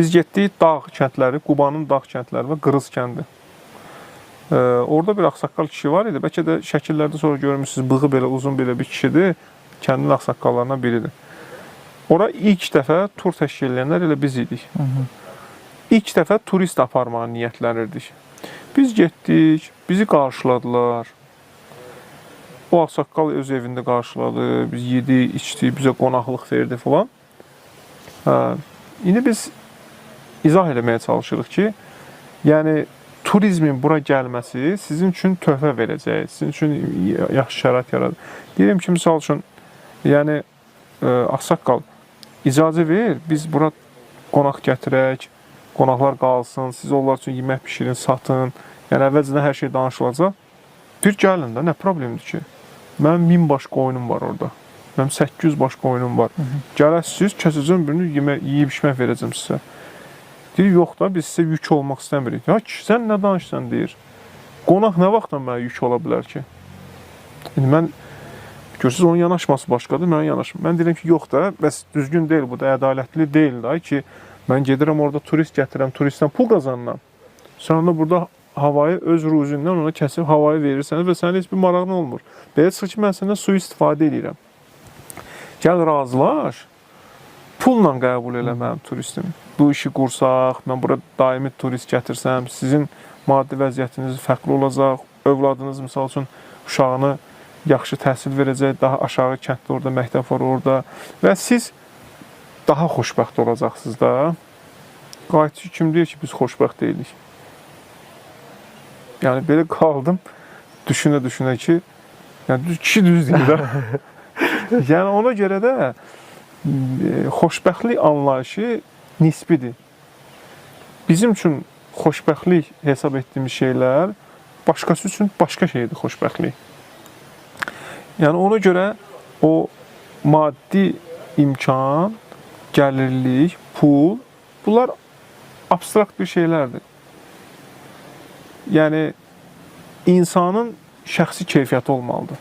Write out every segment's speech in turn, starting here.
Biz getdik dağ kəndləri, Qubanın dağ kəndləri və Qırız kəndi. Orada bir ağsaqqal kişi var idi. Bəlkə də şəkillərdə sonra görmüsünüz, bığı belə uzun belə bir kişidir. Kəndin ağsaqqallarından biridir. Ora ilk dəfə tur təşkil edənlər elə biz idik. Hı -hı. İlk dəfə turist aparmağa niyyətlənirdik. Biz getdik, bizi qarşıladılar. O ağsaqqal öz evində qarşıladı, biz yedik, içdik, bizə qonaqlıq verdi falan. Hə, indi biz izah eləməyə çalışırıq ki, yəni turizmin bura gəlməsi sizin üçün töhfə verəcək, sizin üçün yaxşı şərait yaradır. Deyirəm ki, misal üçün, yəni ağsaqqal, icazə ver, biz bura qonaq gətirək, qonaqlar qalsın, siz onlar üçün yemək bişirin, satın. Yəni əvvəlcədən hər şey danışılacaq. Bir gəlin də, nə problemdir ki? Mənim 1000 baş qoyunum var orada. Mənim 800 baş qoyunum var. Gələsiniz, kəsəcəm birini, yemək, yeyib içmək verəcəm sizə. Deyir, yox da, biz sizə yük olmaq istəmirik. Ya kişi, sən nə danışsan, deyir. Qonaq nə vaxtdan mənə yük ola bilər ki? İndi mən, görürsünüz, onun yanaşması başqadır, mənim yanaşmam. Mən deyirəm ki, yox da, bəs düzgün deyil, bu da ədalətli deyil da ki, mən gedirəm orada turist gətirəm, turistdən pul qazanıram. Sən onda burada havayı öz ruzindən ona kəsib havayı verirsən və sənin heç bir marağın olmur. Belə çıxır ki, mən səndən sui-istifadə edirəm. Gəl razılaş, pulla qəbul elə mənim turistimi. Bu işi qursaq, mən bura daimi turist gətirsəm, sizin maddi vəziyyətiniz fərqli olacaq. Övladınız misal üçün uşağını yaxşı təhsil verəcək, daha aşağı kənddə orada məktəb var orada və siz daha xoşbəxt olacaqsınız da. Qayıtçı kim deyir ki, biz xoşbəxt deyilik? Yəni belə qaldım düşünə-düşünə ki, yəni düz kişi düz deyir də. Yəni ona görə də xoşbəxtlik anlayışı nisbidir. Bizim üçün xoşbəxtlik hesab etdiyimiz şeylər başqası üçün başqa şeydir xoşbəxtlik. Yəni ona görə o maddi imkan, gəlirlik, pul, bunlar abstrakt bir şeylərdir. Yəni insanın şəxsi keyfiyyəti olmalıdır.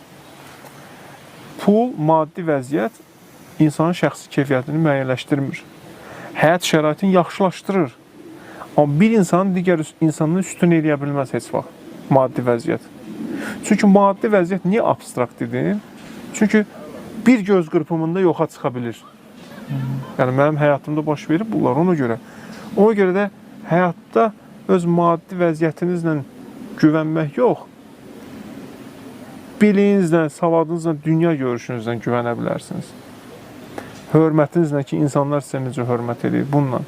Pul, maddi vəziyyət insanın şəxsi keyfiyyətini müəyyənləşdirmir. Həyat şəraitini yaxşılaşdırır. Amma bir insanın digər insandan üstün eləyə bilməz heç vaxt maddi vəziyyət. Çünki maddi vəziyyət niyə abstrakt dedim? Çünki bir göz qırpımında yoxa çıxa bilir. Yəni mənim həyatımda baş verib bunlar ona görə. Ona görə də həyatda öz maddi vəziyyətinizlə güvənmək yox, biliyinizlə, savadınızla, dünya görüşünüzlə güvənə bilərsiniz. Hörmətinizlə ki, insanlar sizə necə hörmət eləyir bununla.